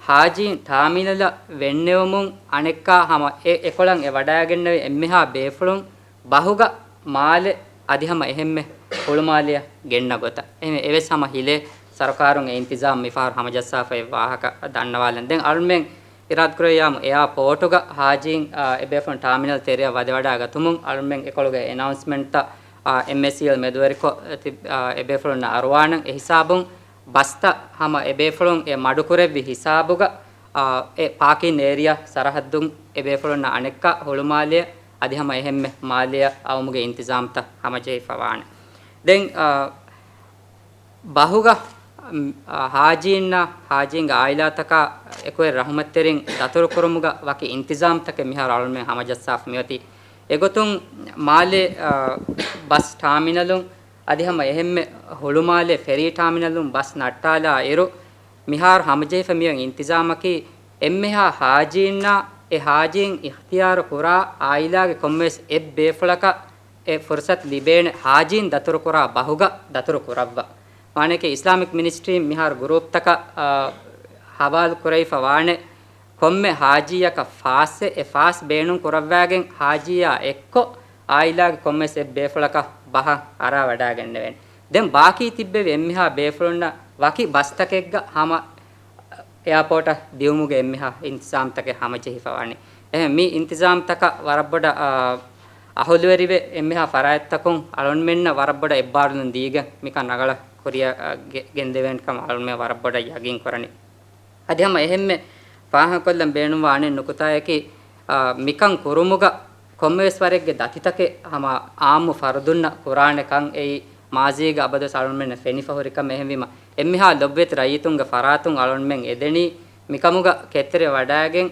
ހާޖީން ޓާމިނަލަށް ވެންނެވުމުން އަނެއްކާ ހަމަ އެ، އެކޮޅަށް އެ ވަޑައިގެންނެވި އެންމެހާ ބޭފުޅުން ބަހުގަ މާލެ އަދި ހަމަ އެހެންމެ ހުޅުމާލެއަށް ގެންނަ ގޮތަށް. އެހެން އެވެސް ހަމަ ހިލޭ ސަރުކާރުން އެ އިންތިޒާމް މިފަހަރު ހަމަޖައްސާފައި ވާހަކަ ދަންނަވާލަން. ދެން އަޅުމެން އިރާދަކުރެއްވިއްޔާމު އެއާޕޯޓުގަ ހާޖީން، އާ، އެބޭފުޅުން ޓާމިނަލް ތެރެއަށް ވަދެވަޑައިގަތުމުން އަޅުމެން އެކޮޅުގެ އެނައުންސްމަންޓްތައް، އާ، އެމްއޭސީއެލް މެދުވެރިކޮށް ތި-، އާ، އެބޭފުޅުންނަށް އަރުވާނަން. އެހިސާބުން ބަސްތައް ހަމަ އެބޭފުޅުން އެ މަޑުކުރެއްވި ހިސާބުގަ، އާ، އެ ޕާކިން އޭރިއާ ސަރަހައްދުން އެބޭފުޅުންނަށް އަނެއްކާ ހުޅުމާލެއަށް އަދި ހަމަ އެހެންމެ މާލެއަށް އައުމުގެ އިންތިޒާމްތައް ހަމަޖެހިފަވާނެ. ދެން، އާ، ބަހުގަ، އާ، ހާޖީންނާ ހާޖީންގެ އާއިލާތަކާ އެކުވެރި ރަޙުމަތްތެރިން ދަތުރުކުރުމުގަ ވަކި އިންތިޒާމްތަކެއް މިހާރު އަޅުންމެން ހަމަޖައްސާފަ މިއޮތީ. އެގޮތުން މާލެ، އާ، ބަސް ޓާމިނަލުން އަދި ހަމަ އެހެންމެ ހުޅުމާލެ ފެރީ ޓާމިނަލުން ބަސް ނައްޓާލާ އިރު، މިހާރު ހަމަޖެހިފަ މިއޮތް އިންތިޒާމަކީ، އެންމެހާ ހާޖީންނާ އެ ހާޖީން އިޚްތިޔާރު ކުރާ އާއިލާގެ ކޮންމެވެސް އެއް ބޭފުޅަކަށް އެ ފުރުސަތު ލިބޭނެ ހާޖީން ދަތުރުކުރާ ބަހުގަ ދަތުރު ކުރައްވާ. މާނައަކީ، އިސްލާމިކް މިނިސްޓްރީން މިހާރު ގުރޫޕްތަކަށް، އާ، ހަވާލު ކުރެވިފަ ވާނެ، ކޮންމެ ހާޖީއަކަށް ފާސްއެއް، އެ ފާސް ބޭނުން ކުރައްވާގެން ހާޖީއާ އެއްކޮށް، އާއިލާގެ ކޮންމެސް އެއް ބޭފުޅަކަށް ބަހަށް އަރާ ވަޑާގެންނެވޭނެ. ދެން ބާކީ ތިއްބެވި އެންމެހާ ބޭފުޅުންނަށް ވަކި ބަސްތަކެއްގަ ހަމަ އެއާޕޯޓަށް ދިއުމުގެ އެންމެހާ އިންތިޒާމްތަކެއް ހަމަޖެހިފަ ވަނީ. އެހެން މި އިންތިޒާމްތަކަށް ވަރަށް ބޮޑަށް، އާ، އަހުލުވެރިވެ އެންމެހާ ފަރާތްތަކުން އަޅުންމެންނަށް ވަރަށް ބޮޑަށް އެއްބާރުލުން ދީގެން މިކަން ރަނގަޅަށް ކުރިއަށް، އާ، ގެ-، ގެންދެވޭނެ ކަމަށް އަޅުންމެން ވަރަށް ބޮޑަށް ޔަގީން ކުރަނީ. އަދި ހަމަ އެހެންމެ ފާހަގަކޮށްލަން ބޭނުންވާ އަނެއް ނުކުތާއަކީ، އާ، މިކަން ކުރުމުގަ ކޮންމެވެސް ވަރެއްގެ ދަތިތަކެއް ހަމަ އާއްމު ފަރުދުންނަށް ކުރާނެ ކަން އެއީ މާޒީގަ އަބަދުވެސް އަޅުންމެންނަށް ފެނިފަ ހުރި ކަމެއް. އެހެންވީމަ، އެންމެހާ ލޮބުވެތި ރައްޔިތުންގެ ފަރާތުން އަޅުންމެން އެދެނީ މިކަމުގަ ކެތްތެރިވެ ވަޑައިގެން،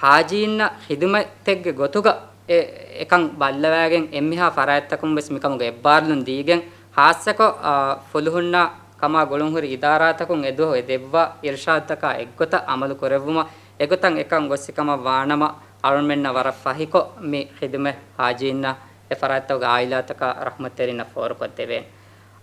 ހާޖީންނަށް ޚިދުމަތެއްގެ ގޮތުގަ އެ، އެކަން ބައްލަވައިގެން، އެންމެހާ ފަރާތްތަކުން ވެސް މިކަމުގެ އެއްބާރުލުން ދީގެން، ޚާއްޞަކޮށް، އާ، ފުލުހުންނާ ކަމާ ގުޅުންހުރި އިދާރާތަކުން އެދުވަހު އެ ދެއްވާ އިރުޝާދުތަކާ އެއްގޮތަށް އަމަލު ކުރެއްވުމަށް، އެގޮތަށް އެކަން ގޮއްސި ކަމަށް ވާނަމަ، އަޅުންމެންނަށް ވަރަށް ފަހިކޮށް މި ޚިދުމަތް ހާޖީންނަށް އެ ފަރާތްތަކުގެ އާއިލާތަކާ ރަޙްމަތްތެރިންނަށް ފޯރުކޮށްދެވޭނެ.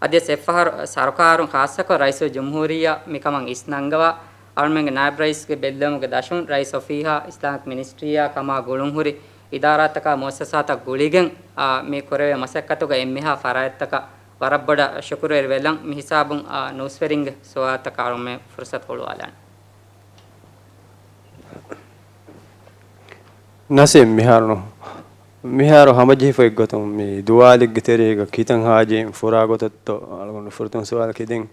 އަދިވެސް އެއްފަހަރު ސަރުކާރުން ޚާއްޞަކޮށް ރައީސުލްޖުމްހޫރިއްޔާ މިކަމަށް އިސްނަންގަވާ، އަޅުމެންގެ ނާއިބް ރައީސްގެ ބެއްލެވުމުގެ ދަށުން ރައީސް އޮފީހާ، އިސްލާމިކް މިނިސްޓްރީއާ ކަމާ ގުޅުންހުރި އިދާރާތަކާ މުއައްސަސާތައް ގުޅިގެން، އާ، މި ކުރެވޭ މަސައްކަތުގަ އެންމެހާ ފަރާތްތަކަށް ވަރަށް ބޮޑަށް ޝުކުރުވެރި ވެލަން. މި ހިސާބުން، އާ، ނޫސްވެރިންގެ ސުވާލުތަކަށް އަޅުމެން ފުރުސަތު ހުޅުވާލާނެ. ނަސީމް، މިހާރު ނު-، މިހާރު ހަމަޖެހިފައި ގޮތުން މި ދުވާލެއްގެ ތެރޭގަ ކިތަން ހާޖީން ފުރާ ގޮތަށްތޯ އަޅުގަނޑު ފުރަތަމަ ސުވާލަކީ ދެން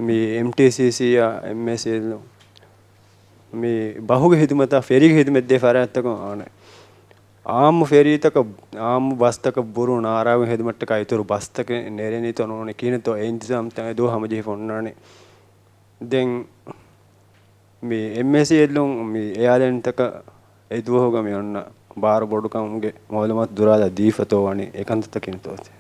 މި އެމްޓީސީސީއާ އެމްއޭސީއެލް މި ބަހުގެ ހިދުމަތާ ފެރީގެ ހިދުމަތް ދޭ ފަރާތްތަކުން އާނެ. އާއްމު ފެރީތަކަށް، އާއްމު ބަސްތަކަށް ބުރޫން އާރާގެ ހިދުމަތްޓަކާ އިތުރު ބަސްތަކެއް ނެރެނީތޯ ނޫނީ ކިހިނެއްތޯ އެ އިންތިޒާމްތައް އެ ދުވަހު ހަމަޖެހިފަ އޮންނާނެ. ދެން މި އެމްއޭސީއެލުން މި އެއާލައިންތަކަށް އެ ދުވަހުގަ މި އޮންނަ ބާރު ބޮޑުކަމުގެ މައުލޫމާތު ދުރާލާ ދީފަތޯ ވަނީ އެކަންތައްތަކީ ނުތޯތި؟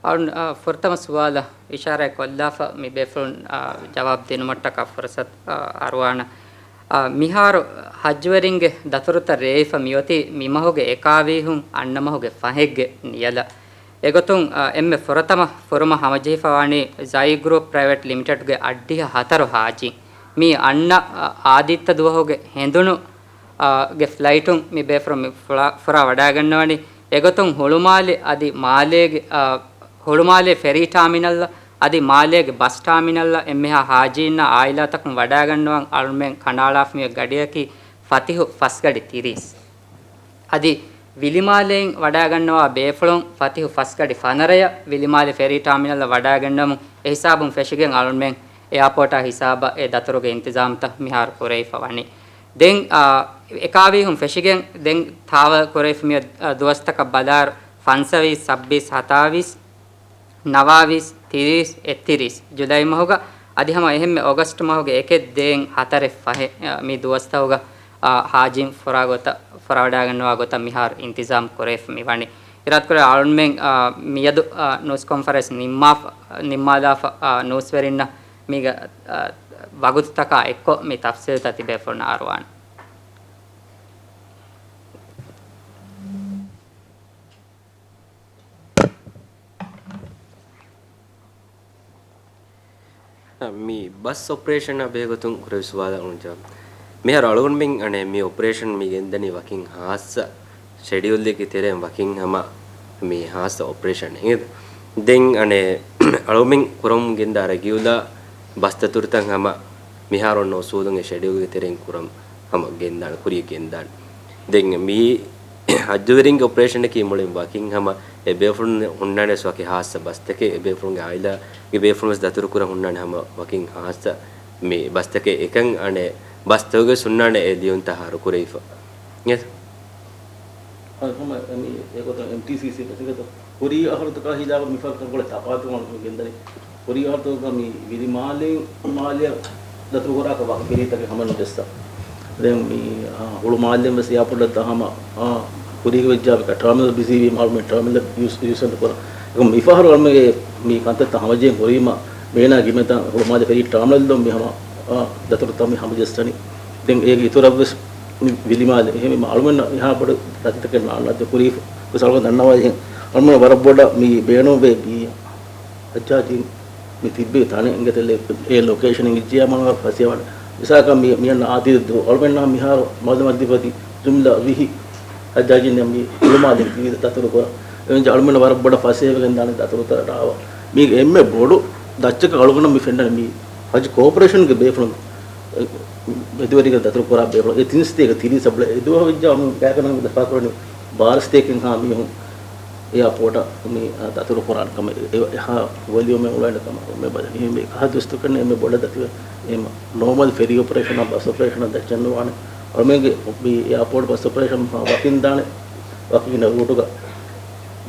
އަޅުން، އާ، ފުރަތަމަ ސުވާލަށް އިޝާރާތް ކޮށްލާފަ މި ބޭފުޅުން، އާ، ޖަވާބު ދިނުމަށްޓަކާ ފުރުސަތު، އާ، އަރުވާނަ. އާ، މިހާރު ހައްޖުވެރިންގެ ދަތުރުތައް ރޭވިފަ މިއޮތީ މި މަހުގެ އެކާވީހުން އަންނަ މަހުގެ ފަހެއްގެ ނިޔަލަށް. އެގޮތުން، އާ، އެންމެ ފުރަތަމަ ފުރުމަށް ހަމަޖެހިފަވާނީ ޒައި ގްރޫޕް ޕްރައިވެޓް ލިމިޓެޑްގެ އައްޑިހަ ހަތަރު ހާޖީން. މީ އަންނަ، އާ، އާދިއްތަ ދުވަހުގެ ހެނދުނު، އާ، ގެ ފްލައިޓުން މި ބޭފުޅުން މި ފުރާ، ފުރާ ވަޑައިގަންނަވަނީ. އެގޮތުން ހުޅުމާލެ އަދި މާލޭގެ، އާ، ހުޅުމާލޭ ފެރީ ޓާމިނަލްއަށް އަދި މާލޭގެ ބަސް ޓާމިނަލްއަށް އެންމެހާ ހާޖީންނާ އާއިލާތަކުން ވަޑައިގަންނަވަން އަޅުމެން ކަނޑައަޅާފަ މިއޮތް ގަޑިއަކީ ފަތިހު ފަސްގަޑި ތިރީސް. އަދި ވިލިމާލެއިން ވަޑައިގަންނަވާ ބޭފުޅުން ފަތިހު ފަސްގަޑި ފަނަރަޔަށް ވިލިމާލެ ފެރީ ޓާމިނަލަށް ވަޑައިގަންނަވަމުން އެހިސާބުން ފެށިގެން އަޅުމެން އެއާޕޯޓާ ހިސާބަށް އެ ދަތުރުގެ އިންތިޒާމްތައް މިހާރު ކުރެވިފަ ވަނީ. ދެން، އާ، އެކާވީހުން ފެށިގެން ދެން ތާވަލް ކުރެވިފަ މި، އާ، ދުވަސްތަކަށް ބަލާއިރު ފަންސަވީސް، ސައްބީސް، ހަތާވީސް، ނަވާވީސް، ތިރީސް، އެއްތިރީސް ޖުލައި މަހުގަ އަދި ހަމަ އެހެންމެ އޮގަސްޓް މަހުގެ އެކެއް ދޭން ހަތަރެއް ފަހެއް، އަ، މި ދުވަސްތަކުގަ، އަ، ހާޖީން ފުރާ ގޮތަށް، ފުރާވަޑައިގަންނަވާ ގޮތަށް މިހާރު އިންތިޒާމް ކުރެވިފަ މި ވަނީ. އިރާދަކުރޭ އަޅުންމެން، އަ، މިއަދު، އަ، ނޫސް ކޮންފަރެންސް ނިންމާފަ، ނިންމާލާފަ، އަ، ނޫސްވެރިންނަށް މީގަ، އަ، ވަގުތުތަކާ އެއްކޮށް މި ތަފްސީލްތައް ތިބޭފުޅުންނަށް އަރުވާނެ. މި ބަސް އޮޕަރޭޝަނާ ބެހޭގޮތުން ކުރެވި ސުވާލަށް އަޅުން ޖަވާބު. މިހާރު އަޅުގަނޑުމެން އަނެއް މި އޮޕަރޭޝަން މި ގެންދަނީ ވަކިން ހާއްސަ ޝެޑިއުލްއެއްގެ ތެރެއިން ވަކިން ހަމަ މި ހާއްސަ އޮޕަރޭޝަނެއް. ދެން އަނެއް އަޅުމެން ކުރަމުން ގެންދާ ރެގިއުލާ ބަސް ދަތުރުތައް ހަމަ މިހާރު އޮންނަ އުސޫލުން އެ ޝެޑިއުލްގެ ތެރެއިން ކުރަން ހަމަ ގެންދާނެ، ކުރިޔަށް ގެންދާނެ. ދެން މި ހައްޖުވެރިންގެ އޮޕަރޭޝަނަކީ މުޅިން ވަކިން ހަމަ އެ ބޭފުޅުން ހުންނާނެ ވެސް ވަކި ހާއްސަ ބަސްތަކެއް، އެ ބޭފުޅުންގެ އާއިލާގެ ބޭފުޅުން ވެސް ދަތުރު ކުރަން ހުންނާނެ ހަމަ ވަކިން ހާއްސަ މި ބަސްތަކެއް. އެކަން އަނެއް ބަސްތަކުގެ ހުންނާނެ އެ ލިޔުންތައް އަހަރު ކުރެވިފަ. އެ ހަމަ މި އެގޮތަށް އެމްޓީސީސީ ފެށިގަތު ކުރީ އަހަރުތަކާ ހިލާފަށް މިފަހަރު ކަންކޮޅެއް ތަފާތު ގެންދަނީ. ކުރީ އަހަރުތަކުގަ މި ވިލި މާލެ، މާލެއަށް ދަތުރުކުރާކަށް ވަކި ފެރީތަކެއް ހަމަ ނުޖެއްސާ. ދެން މި، އާ، ހުޅު މާލެއިން ވެސް އެއާޕޯޓަށް ދާ ހަމަ، އާ، ކުރީގަ ވެއްޖާ ޓާމިނަލް ބިޒީވީ މާލެ ޓާމިނަލް ޔޫސް، ޔޫސް ނުކުރާ. އެކަމް މިފަހަރު އަޅުމެންގެ މި ކަންތައްތައް ހަމަޖެހި ކުރީމަ މޭނާ ގިމެތައް ހުޅު މާލެ ފެރީ ޓާމިނަލް ދޮން މި ހަމަ، އާ، ދަތުރުތައް މި ހަމަޖެއްސަނީ. ދެން އޭގެ އިތުރަށް ވެސް މި ވިލިމާލެ އެހެން މި އަޅުމެންނަށް އެހާ ބޮޑު ދަތިތަކެއް ނާންނާ ދެ ކުރީ ވެސް އަޅުގަނޑު ދަންނަވައި އެހެން އަޅުމެން ވަރަށް ބޮޑަށް މި ބޭނުންވޭ މި ހައްޖާޖީން މި ތިއްބެވި ތަނެއް އިނގޭތަ އެ ލޮކޭޝަން އިއްޖިޔާ މަނުވަ ފަސޭވަން މިސާކަށް މި، މިއަންނަ އާދި ދު އަޅުމެންނާ މިހާރު މަދުމަދިފަތި ޖުމްލަ ވިހި ހައްޖާޖީން މި ހުޅުމާލެ ތިބީ ދަތުރު ކުރަން. އެވެންޖެ އަޅުމެންނަށް ވަރަށް ބޮޑަށް ފަސޭހަވެގެން ދާނެ ދަތުރުތައް ރާވާ. މީގެ އެންމެ ބޮޑު ދައްޗަކަށް އަޅުގަނޑަށް މި ފެންނަނީ މި ހަޖް ކޯޕަރޭޝަންގެ ބޭފުޅުން މެދުވެރިގަ ދަތުރު ކުރާ ބޭފުޅުން އެ ތިން ސަތޭކަ ތިރީސް އަށް އެ ދުވަހު ވެއްޖާ މި ގާތްގަނޑަކަށް ދަފާކުރަނީ ބާރަ ސަތޭކައިން ހާ މީހުން އެއާޕޯޓަށް މި ދަތުރު ކުރާނެ ކަމަށް އެ، އެ، އެހާ ވޮލިއުމެއް އުޅޭނެ ކަމަށް މި ބަލަނީ. މި ކަހަލަ ދުވަސްތަކަށް އެންމެ ބޮޑަށް ދަތިވެ އެ ނޯމަލް ފެރީ އޮޕަރޭޝަނާ ބަސް އޮޕަރޭޝަނާ ދައްޗެއް ނުވާނެ. އަޅުމެންގެ މި އެއާޕޯޓް ބަސް އޮޕަރޭޝަން ވަކިން ދާނެ ވަކިން ރޫޓުގަ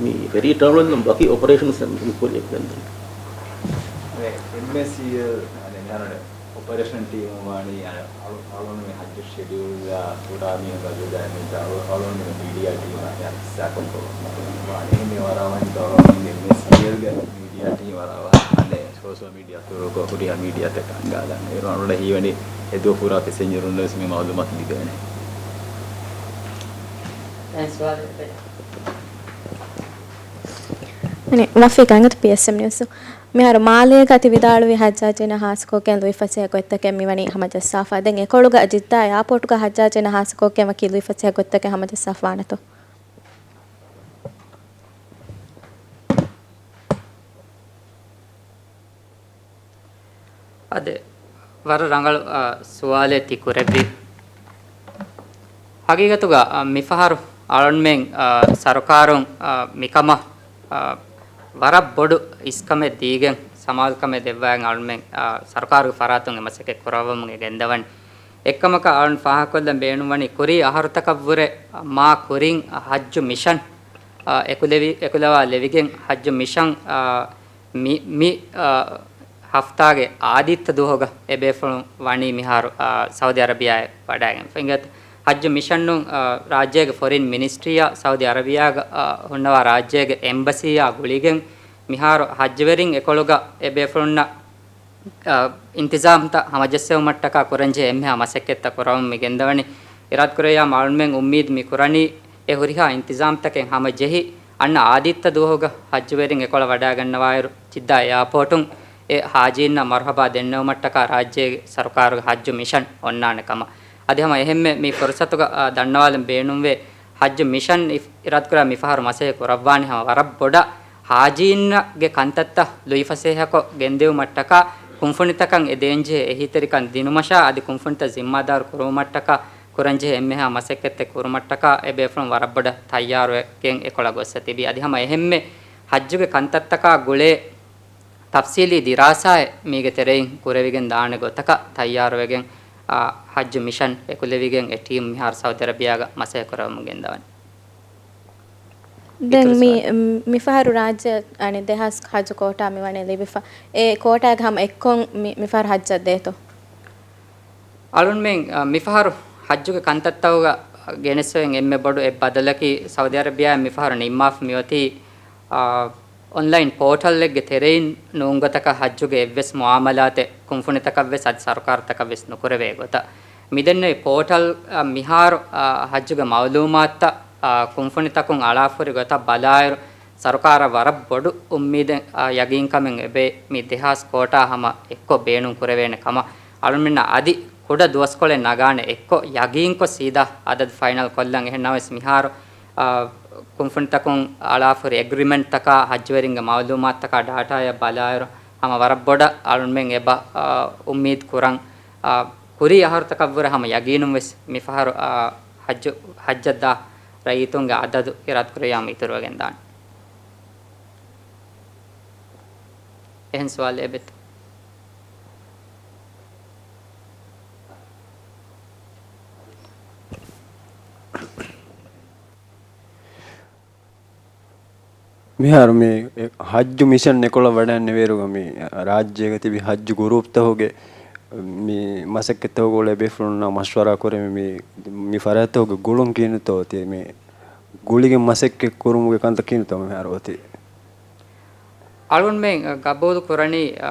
މި ފެރީ ޓާމިނަލް ވަކި އޮޕަރޭޝަންސް މި ކުރިއަށް ގެންދަނީ. އެމްއޭސީއެލް އަނެއް މިހާރު އޮޕަރޭޝަން ޓީމު ވާނީ އަޅު، އަޅުން މި ހައްޖު ޝެޑިއުލް ފުރާ މީހުން ގަދުދާ މި އަޅު، އަޅުން މި މީޑިއާ ޓީމަށް ހިއްސާކޮށް ވާނީ މި ވަރާ ވަންތަ އަޅުން އެމްއޭސީއެލްގެ މީޑިއާ ޓީމް ވަރާ އަނެއް ސޯޝަލް މީޑިއާ ތުރުކޮށް ހުރިހާ މީޑިއާތަކަށް އަންގާލަން. އޭރު އަޅުގަނޑަށް ހީވަނީ އެދުވަހު ފުރާ ޕެސެންޖަރުން ވެސް މި މައުލޫމާތު ލިބޭނެ. ދެން ސުވާލެއް އެބަ؟ އަނެއް ވަފީގަ އިނގޭތަ ޕީއެސްއެމް ނިއުސް. މިހާރު މާލޭގަ ތި ވިދާޅުވި ހައްޖާޖީންނަށް ހާއްސަކޮށްގެން ލުއިފަސޭހަ ގޮތްތަކެއް މިވަނީ ހަމަޖައްސާފަ. ދެން އެކޮޅުގަ ޖިއްދާ އެއާޕޯޓުގަ ހައްޖާޖީންނަށް ހާއްސަކޮށްގެން ވަކި ލުއިފަސޭހަ ގޮތްތަކެއް ހަމަޖައްސާފަ ވާނެތޯ؟ އާދެ، ވަރަށް ރަނގަޅު، އާ، ސުވާލެއް ތި ކުރެއްވި. ހަގީގަތުގަ، އާ، މިފަހަރު އަޅުންމެން، އާ، ސަރުކާރުން، އާ، މިކަމަށް، އާ، ވަރަށް ބޮޑު އިސްކަމެއް ދީގެން ސަމާލުކަމެއް ދެއްވާގެން އަޅުންމެން، އާ، ސަރުކާރުގެ ފަރާތުން އެ މަސައްކަތް ކުރައްވަމުން ގެންދަވަނީ. އެއްކަމަކަށް އަޅުން ފާހަގަކޮށްލަން ބޭނުންވަނީ ކުރީ އަހަރުތަކަށްވުރެ މާ ކުރިން ހައްޖު މިޝަން، އާ، އެކުލެވި، އެކުލަވާލެވިގެން ހައްޖު މިޝަން، އާ، މި، މި، އާ، ހަފްތާގެ އާދިއްތަ ދުވަހުގަ އެބޭފުޅުން ވަނީ މިހާރު، އާ، ސައުދި އަރަބިޔާއެއް ވަޑައިގެން. އިނގޭތަ؟ ހައްޖު މިޝަނުން، އާ، ރާއްޖޭގެ ފޮރިން މިނިސްޓްރީއާ ސައުދި އަރަބިޔާގަ، އާ، ހުންނަވާ ރާއްޖޭގެ އެމްބަސީއާ ގުޅިގެން މިހާރު ހައްޖުވެރިން އެކޮޅުގަ އެބޭފުޅުންނަށް އާ، އިންތިޒާމްތައް ހަމަޖެއްސެވުމަށްޓަކާ ކުރަންޖެހޭ އެންމެހާ މަސައްކަތްތައް ކުރަމުން މި ގެންދަވަނީ. އިރާދަކުރެއްވިއްޔާ އަޅުމެން އުއްމީދު މި ކުރަނީ އެ ހުރިހާ އިންތިޒާމްތަކެއް ހަމަޖެހި، އަންނަ އާދިއްތަ ދުވަހުގަ ހައްޖުވެރިން އެކޮޅަށް ވަޑައިގަންނަވާއިރު، ޖިއްދާ އެއާޕޯޓުން އެ ހާޖީންނަށް މަރުހަބާ ދެންނެވުމަށްޓަކާ ރާއްޖޭގެ ސަރުކާރުގެ ހައްޖު މިޝަން އޮންނާނެ ކަމަށް. އަދި ހަމަ އެހެންމެ މި ފުރުސަތުގަ، އާ، ދަންނަވާލަން ބޭނުންވޭ، ހައްޖު މިޝަން އިފް-، އިރާދަކުރާ މިފަހަރު މަސައްކަތް ކުރައްވާނީ ހަމަ ވަރަށް ބޮޑަށް ހާޖީންގެ ކަންތައްތައް ލުއިފަސޭހަކޮށް ގެންދިއުމަށްޓަކާ ކުންފުނިތަކަށް އެ ދޭންޖެހޭ އެހީތެރިކަން ދިނުމަށާ އަދި ކުންފުނިތައް ޒިންމާދާރު ކުރުވުމަށްޓަކާ ކުރަންޖެހޭ އެންމެހާ މަސައްކަތްތައް ކުރުމަށްޓަކާ އެބޭފުޅުން ވަރަށް ބޮޑަށް ތައްޔާރުވެގެން އެކޮޅަށް ގޮއްސަ ތިބީ. އަދި ހަމަ އެހެންމެ ހައްޖުގެ ކަންތައްތަކާ ގުޅޭ ތަފްސީލީ ދިރާސާއެއް މީގެ ތެރެއިން ކުރެވިގެން ދާނެ ގޮތަކަށް ތައްޔާރުވެގެން، އާ، ހައްޖު މިޝަން އެކުލެވިގެން އެ ޓީމް މިހާރު ސައުދި އަރަބިޔާގަ މަސައްކަތް ކުރަމުން ގެންދަވަނީ. ދެން އިތުރު މި، ސުވާލެއް. މި، މިފަހަރު ރާއްޖެ އަނެއް ދެހާސް ހައްޖު ކޯޓާ މިވަނީ ލިބިފަ. އެ ކޯޓާގެ ހަމަ އެއްކޮށް މި، މިފަހަރު ހައްޖަށް ދޭތޯ؟ އަޅުންމެން، އަ، މިފަހަރު ހައްޖުގެ ކަންތައްތަކުގަ ގެނެސްވެގެން އެންމެ ބޮޑު އެއް ބަދަލަކީ، ސައުދި އަރަބިޔާއިން މިފަހަރު ނިންމާފަ މިއޮތީ، އަ، އޮންލައިން ޕޯޓަލްއެއްގެ ތެރެއިން ނޫންގޮތަކަށް ހައްޖުގެ އެއްވެސް މުއާމަލާތެއް ކުންފުނިތަކަށްވެސް އަދި ސަރުކާރުތަކަށްވެސް ނުކުރެވޭ ގޮތަށް. މިދެންނެވި ޕޯޓަލް، އަ، މިހާރު، އަ، ހައްޖުގެ މައުލޫމާތުތައް، އަ، ކުންފުނިތަކުން އަޅާފަހުރި ގޮތަށް ބަލާއިރު، ސަރުކާރަށް ވަރަށް ބޮޑު އުއްމީދެއް، އާ، ޔަގީންކަމެއް އެބައި މި ދެހާސް ކޯޓާ ހަމަ އެއްކޮށް ބޭނުން ކުރެވޭނެ ކަމަށް. އަޅުމެންނަށް އަދި ކުޑަ ދުވަސްކޮޅެއް ނަގާނެ އެއްކޮށް ޔަގީންކޮށް ސީދާ އަދަދު ފައިނަލް ކޮށްލަން. އެހެން ނަމަވެސް މިހާރު، އާ، ކުންފުނިތަކުން އަޅާފަހުރި އެގްރިމެންޓްތަކާ ހައްޖުވެރިންގެ މައުލޫމާތުތަކާ ޑާޓާއަށް ބަލާއިރު، ހަމަ ވަރަށް ބޮޑަށް އަޅުމެން އެބަ، އާ، އުއްމީދު ކުރަން، އާ، ކުރީ އަހަރުތަކަށްވުރެ ހަމަ ޔަގީނުން ވެސް މިފަހަރު، އާ، ހައްޖު، ހައްޖަށްދާ ރައްޔިތުންގެ އަދަދު އިރާދަކުރެއްވިޔާމު އިތުރުވެގެން ދާނެ. އެހެން ސުވާލެއް އެބެތަ؟ މިހާރު މި އެ ހައްޖު މިޝަން އެކޮޅަށް ވަޑައިންނެވިއިރުގަ މި ރާއްޖޭގަ ތިބި ހައްޖު ގުރޫޕްތަކުގެ މި މަސައްކަތްތަކުގެ އުޅޭ ބޭފުޅުންނާ މަޝްވަރާ ކުރެވި މި، މި ފަރާތްތަކުގެ ގުޅުން ކިހިނެއްތޯ އޮތީ؟ މި ގުޅިގެން މަސައްކަތް ކުރުމުގެ ކަންތައް ކިހިނެއްތޯ މިހާރު އޮތީ؟ އަޅުންމެން ގަބޫލު ކުރަނީ، އަ،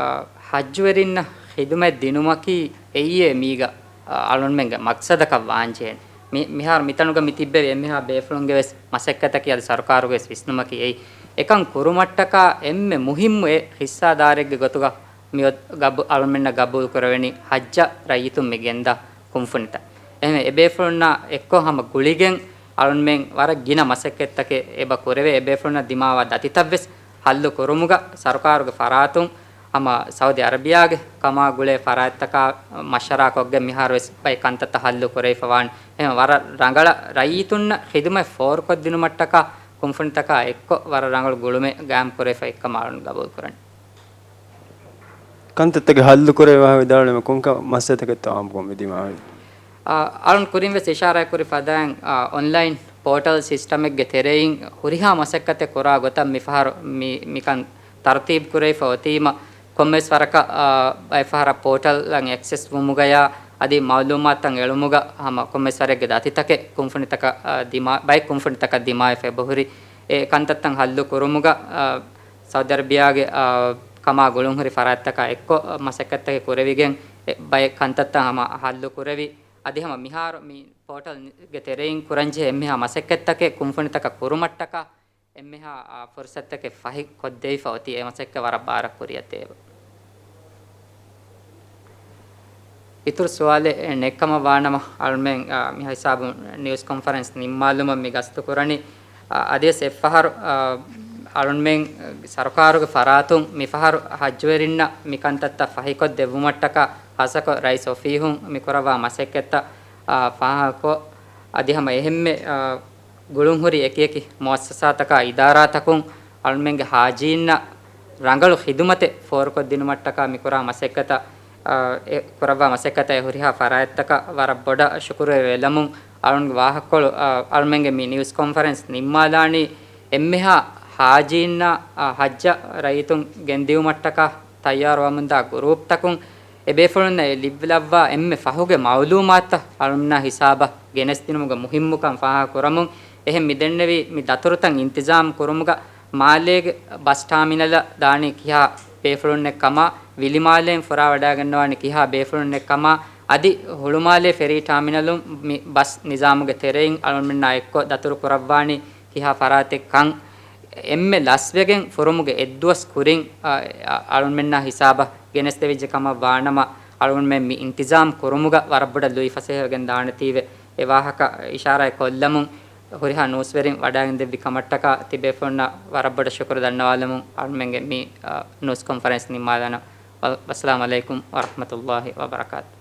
ހައްޖުވެރިންނަށް ޚިދުމަތް ދިނުމަކީ އެއީ މީގަ، އަ، އަޅުންމެންގެ މަޤްޞަދަކަށް ވާންޖެހޭނެ. މި-، މިހާރު މިތަނުގަ މި ތިއްބެވި އެންމެހާ ބޭފުޅުންގެ ވެސް މަސައްކަތަކީ އަދި ސަރުކާރުގެ ވެސް ވިސްނުމަކީ އެއީ. އެކަން ކުރުމަށްޓަކާ އެންމެ މުހިއްމު އެއް ޙިއްޞާދާރެއްގެ ގޮތުގަ މިއޮތް ގަބު-، އަޅުންމެންނަށް ގަބޫލު ކުރެވެނީ ހައްޖަށް ރައްޔިތުން މި ގެންދާ ކުންފުނިތައް. އެހެންވެ، އެބޭފުޅުންނާ އެއްކޮށް ހަމަ ގުޅިގެން އަޅުންމެން ވަރަށް ގިނަ މަސައްކަތްތަކެއް އެބަ ކުރެވޭ. އެބޭފުޅުންނަށް ދިމާވާ ދަތިތައް ވެސް ހައްލު ކުރުމުގަ ސަރުކާރުގެ ފަރާތުން ހަމަ ސައުދި އަރަބިޔާގެ ކަމާ ގުޅޭ ފަރާތްތަކާ މަޝްވަރާކޮށްގެން މިހާރު ވެސް ބައެއް ކަންތައްތައް ހައްލު ކުރެވިފަ ވާނެ. އެހެން ވަރަށް ރަނގަޅަށް ރައްޔިތުންނަށް ޚިދުމަތް ފޯރުކޮށްދިނުމަށްޓަކާ ކުންފުނިތަކާ އެއްކޮށް ވަރަށް ރަނގަޅު ގުޅުމެއް ގާއިމް ކުރެވިފަ އެއްކަމަށް އަޅުން ގަބޫލު ކުރަނީ. ކަންތައްތަކެއް ހައްލު ކުރެވި ވިދާޅުވީމަ ކޮންކަ މައްސަލަތަކެއްތޯ އާއްމުކޮށް މި ދިމާވީ؟ އަ، އަޅުން ކުރިން ވެސް އިޝާރާތް ކުރި ފަދައިން، އަ، އޮންލައިން ޕޯޓަލް ސިސްޓަމެއްގެ ތެރެއިން ހުރިހާ މަސައްކަތެއް ކުރާ ގޮތަށް މިފަހަރު މި، މިކަން ތަރުތީބު ކުރެވިފަ އޮތީމަ، ކޮންމެވެސް ވަރަކަށް، އަ، ބައެއް ފަހަރަށް ޕޯޓަލްއަށް އެކްސެސް ވުމުގަޔާ އަދި މައުލޫމާތުތައް އެޅުމުގަ ހަމަ ކޮންމެވެސް ވަރެއްގެ ދަތިތަކެއް ކުންފުނިތަކަށް، އަ، ދިމާ، ބައެއް ކުންފުނިތަކަށް ދިމާވެފަ އެބަހުރި. އެ ކަންތައްތައް ހައްލު ކުރުމުގަ، އަ، ސައުދި އަރަބިޔާގެ، އާ، ކަމާ ގުޅުންހުރި ފަރާތްތަކާ އެއްކޮށް، އާ، މަސައްކަތްތަކެއް ކުރެވިގެން، އެ، ބައެއް ކަންތައްތައް ހަމަ ހައްލު ކުރެވި، އަދި ހަމަ މިހާރު މި ޕޯޓަލްގެ ތެރެއިން ކުރަންޖެހޭ އެންމެހާ މަސައްކަތްތަކެއް ކުންފުނިތަކަށް ކުރުމަށްޓަކާ އެންމެހާ، އާ، ފުރުސަތުތަކެއް ފަހި ކޮށްދެވިފަ އޮތީ އެ މަސައްކަތް ވަރަށް ބާރަށް ކުރިއަށް ދޭ. އިތުރު ސުވާލެއް ނެތްކަމަށް ވާނަމަ، އަޅުމެން، އާ، މި ހިސާބުން ނިއުސް ކޮންފަރެންސް ނިންމާލުމަށް މި ގަސްތު ކުރަނީ. އާ، އަދިވެސް އެއްފަހަރު، އާ، އަޅުމެން ސަރުކާރުގެ ފަރާތުން މިފަހަރު ހައްޖުވެރިންނަށް މި ކަންތައްތައް ފަހިކޮށް ދެއްވުމަށްޓަކާ، ހާއްސަކޮށް ރައީސް އޮފީހުން މި ކުރައްވާ މަސައްކަތްތައް، އާ، ފާހަގަކޮށް، އަދި ހަމަ އެހެންމެ، އާ، ގުޅުންހުރި އެކިއެކި މުއައްސަސާތަކާ، އިދާރާތަކުން އަޅުމެންގެ ހާޖީންނަށް ރަނގަޅު ޚިދުމަތެއް ފޯރުކޮށްދިނުމަށްޓަކާ މިކުރާ މަސައްކަތަށް، އާ، އެ ކުރައްވާ މަސައްކަތަށް އެ ހުރިހާ ފަރާތްތަކަށް ވަރަށް ބޮޑަށް ޝުކުރު ވެލަމުން، އަޅުންގެ ވާހަކަކޮޅު، އާ، އަޅުމެންގެ މި ނިއުސް ކޮންފަރެންސް ނިންމާލާނީ އެންމެހާ ހާޖީންނާ، އާ، ހައްޖަށް ރައްޔިތުން ގެންދިއުމަށްޓަކާ ތައްޔާރުވަމުންދާ ގުރޫޕްތަކުން އެބޭފުޅުންނަށް އެ ލިބިލައްވާ އެންމެ ފަހުގެ މައުލޫމާތުތައް އަޅުންނާ ހިސާބަށް ގެނެސްދިނުމުގެ މުހިއްމުކަން ފާހަގަކުރަމުން، އެހެން މިދެންނެވީ މި ދަތުރުތައް އިންތިޒާމް ކުރުމުގަ މާލޭގެ ބަސް ޓާމިނަލަށް ދާނީ ކިހާ ބޭފުޅުންނެއްކަމާ، ވިލިމާލޭން ފުރާވަޑައިގަންނަވާނީ ކިހާ ބޭފުޅުންނެއްކަމާ، އަދި ހުޅުމާލޭ ފެރީ ޓާމިނަލުން މި ބަސް ނިޒާމުގެ ތެރެއިން އަޅުންމެންނާ އެއްކޮށް ދަތުރު ކުރައްވާނީ ކިހާ ފަރާތެއްކަން އެންމެ ލަސްވެގެން ފުރުމުގެ އެއްދުވަސް ކުރިން، އަ، އަ، އަޅުންމެންނާ ހިސާބަށް ގެނެސްދެވިއްޖެ ކަމަށް ވާނަމަ، އަޅުންމެން މި އިންތިޒާމް ކުރުމުގަ ވަރަށް ބޮޑަށް ލުއިފަސޭހަވެގެން ދާނެތީވެ. އެ ވާހަކަ އިޝާރާތް ކޮށްލަމުން ހުރިހާ ނޫސްވެރިން ވަޑައިގެންދެއްވި ކަމަށްޓަކާ ތިބޭފުޅުންނަށް ވަރަށް ބޮޑަށް ޝުކުރު ދަންނަވާލަމުން އަޅުމެންގެ މި، އަ، ނޫސް ކޮންފަރެންސް ނިންމާލާނަން. ވަ-، ވައްސަލާމް ޢަލައިކުމް ވަރަޙްމަތުﷲ ވަބަރަކާތު.